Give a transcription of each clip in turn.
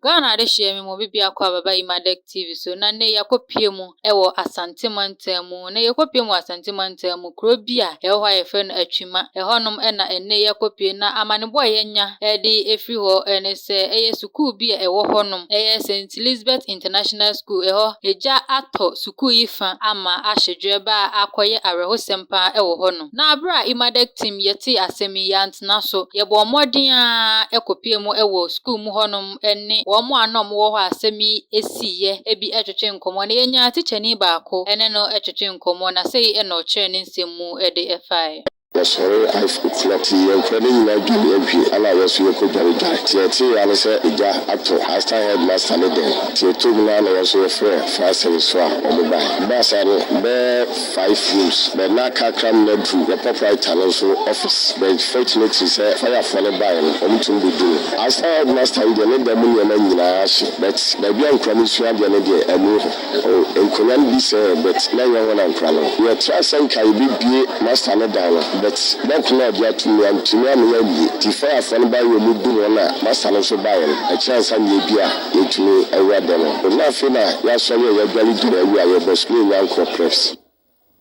Ghana adehyeɛ me mu obi biako a bɛba Imadek TV so na nnɛ yɛakɔpie mu wɔ Asante mantam mu. Na yɛkɔpie mu wɔ Asante mantam mu, kuro bi a ɛwɔ hɔ a yɛfrɛ no Atwima. Ɛhɔnom na nnɛ yɛakɔpie na amanebɔ a yɛanya de ɛfiri hɔ ne sɛ ɛyɛ sukuu bi a ɛwɔ hɔnom. Ɛyɛ St. Elizabeth International School. Ɛhɔ, egya atɔ sukuu yi fa ama ahye dwerɛbɛ a akɔyɛ awerɛhosɛm paa wɔ hɔnom. Na aberɛ a Imadek team yɛtee asɛm yi, yɛantena so. Yɛbɔɔ mmɔden ara kɔpie mu wɔ sukuu mu hɔnom ne wɔn a na wɔwɔ hɔ a asɛm yi siiɛ bi twetwe nkɔmmɔ. Na yɛnyaa tikyani baako ne no twetwe nkɔmmɔ na sei na ɔkyerɛɛ ne nsɛm mu de faeɛ. Yɛsɔre 5 o'clock nti yɛn nkwadaa no nyinaa dwane awie ɛna yɛn nso yɛkɔ dware dware. Nti yɛtee ya ne sɛ egya atɔ assistant headmaster ne dan. Nti yɛtɔ mu no na yɛn nso yɛfrɛ fire service so a wɔn bae. Baa saa no bɛyɛ five rooms but na kakra mu na duru yɛ proprietor no nso office, but fortunately sɛ firefoɔ no baeɛ no, wɔn tumi bɛdu no. Assistant headmaster yi deɛ, ne dan mu nneɛma nyinaa hye, but baabi a nkwadaa no sua adeɛ no deɛ, ɛmu hɔ. Oh, nkonnwa no bi sɛɛ, but na ɛnyɛ hɔ na nkwadaa no. Yɛtra sɛ nka yɛbɛbie master no dan no, but lock no a ɔde ato mu yɛantumi amenya wie. Nti firefoɔ no baeɛ, wɔn du hɔ na master no nso baeɛ no, ɛkyerɛ ansa na yɛbi a yɛtumi awura dan no. Na afei na yɛasɔre a yɛadware dware awie a yɛbɔ so na yɛnya nkɔ preps.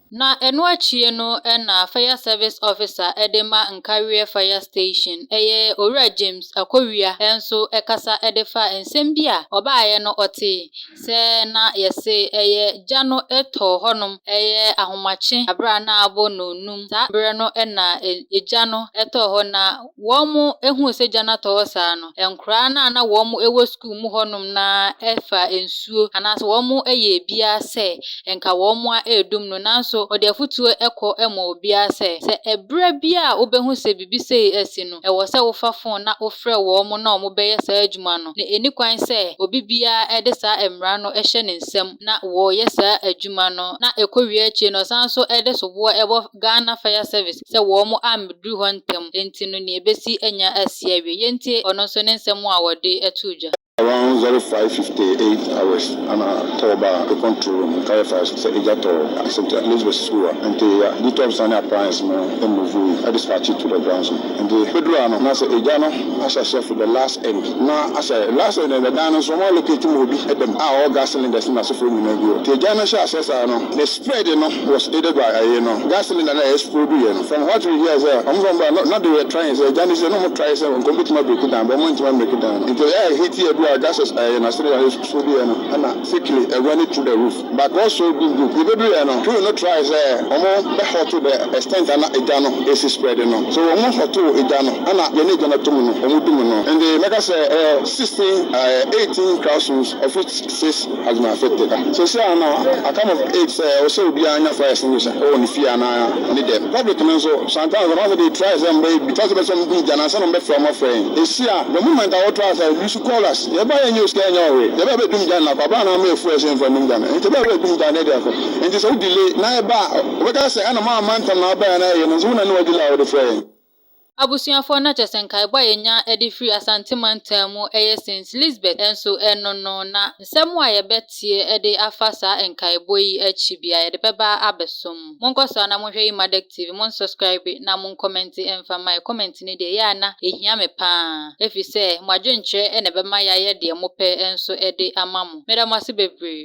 Na ɛno akyi no na fire service officer de ma Nkawie Fire Station, ɛyɛ Owura James Akowia, nso kasa de fa nsɛm bi a ɔbaeɛ no ɔtee sɛ na yɛse ɛyɛ gya no tɔɔ hɔnom ɛyɛ ahomakye abere a na abɔ nnɔnnum. Saa berɛ no na egya no tɔɔ hɔ na wɔn ehuu sɛ gya no atɔ hɔ saa no, nkwaraa no a na wɔn wɔ sukuu mu hɔnom na ɛfa nsuo anaasɛ wɔn yɛ biara sɛ nka wɔn a ɛredum no, nanso ɔde afotuo kɔ ma obiara sɛ ɛberɛ bi a wobɛhu sɛ biribi sei asi no, ɛwɔ sɛ wofa phone na wofrɛ wɔn na wɔbɛyɛ saa adwuma no, na ɛni kwan sɛ obi biara de saa mmara no hyɛ ne nsam na wɔreyɛ saa adwuma no. Na ɛkɔwie akyire no, ɔsan nso de soboɔ ɛbɔ Ghana Fire Service sɛ wɔn ammɛduru hɔ ntɛm nti no, nea ɛbɛsi anya asi awie. Yɛntie ɔno nso ne nsɛm a wɔde to dwa. Around 05:58 hours ana call ba the control room carry fire sɛ egya tɔ St. Elizabeth School a nti ya duty officer ne appliance no move e dispatch it to the ground so. Nti pedro ano na sɛ egya no ahyɛ ahyɛ for the last end na ahyɛ last end the dan no nso wɔn allocate mu obi ɛdɛm a ɔwɔ gas cylinders na asofo nyinaa bi wɔ. Nti egya no hyɛ ahyɛ saa no, the spread no was aided by ɛyɛ no gas cylinder na explode yɛ no. From what we hear sɛ ɔmo fɔm ba na they were trying sɛ egya no sɛ na ɔmo try sɛ nkɔm bituma break it down, but ɔmo ntuma break it down. Nti ɛyɛ heat yɛ du a gas ɛyɛ na cylinder explode yɛ no ɛna quickly ɛrun it through the roof. But also good good yɛbɛduru yɛ no, crew no try sɛ ɔmo bɛ halt to the extent ana egya no esi spread no so. Ɔmo halt egya no ɛna yɛn egya no to mu no, ɔmo dum no. Nti mɛka sɛ 16 18 classrooms, of which six has been affected. So sɛ ano a come of age sɛ ɔsɛ obiara nya fire extinguisher ɛwɔ ne fie anaa ne dɛm. Public no nso, sometimes ɔmo sɛ they try sɛ mbɛ bi try sɛ bɛ sɛ ɔmo dum gya na ansa na ɔmo bɛ fɛ ɔmo afrɛ yɛn esi a, the moment a wɔtry sɛ you should call us, yɛba yɛn nyɛ osika yɛn nyɛ ɔwe yɛbɛ bɛ dum gya na akɔ abaa na ama efu ɛsɛ nfa dum gya no. Nti bɛ bɛ dum gya no ɛde akɔ. Nti sɛ wo delay na ɛba a, wɔbɛka sɛ ɛna maa ama ntam na ɔbɛn na ɛyɛ no nso wo na ne wa delay a wɔde frɛ yɛn. Abusuafoɔ, no kyerɛ sɛ nkaebɔ a yɛnya de firi Asante mantam mu yɛ St. Elizabeth nso ɛno no, na nsɛm a yɛbɛtie de afa saa nkaebɔ yi akyi bia yɛde bɛba abɛsom. Monkɔ so na monhwɛ Imadek TV, mon subscribe na mon comment mfa ma yɛ. Comment no deɛ, ɛyɛ a na ɛhia me paa ɛfiri sɛ mo adwenkyerɛ na ɛbɛma yɛayɛ deɛ mopɛ nso de ama mo. Meda mo ase bebree.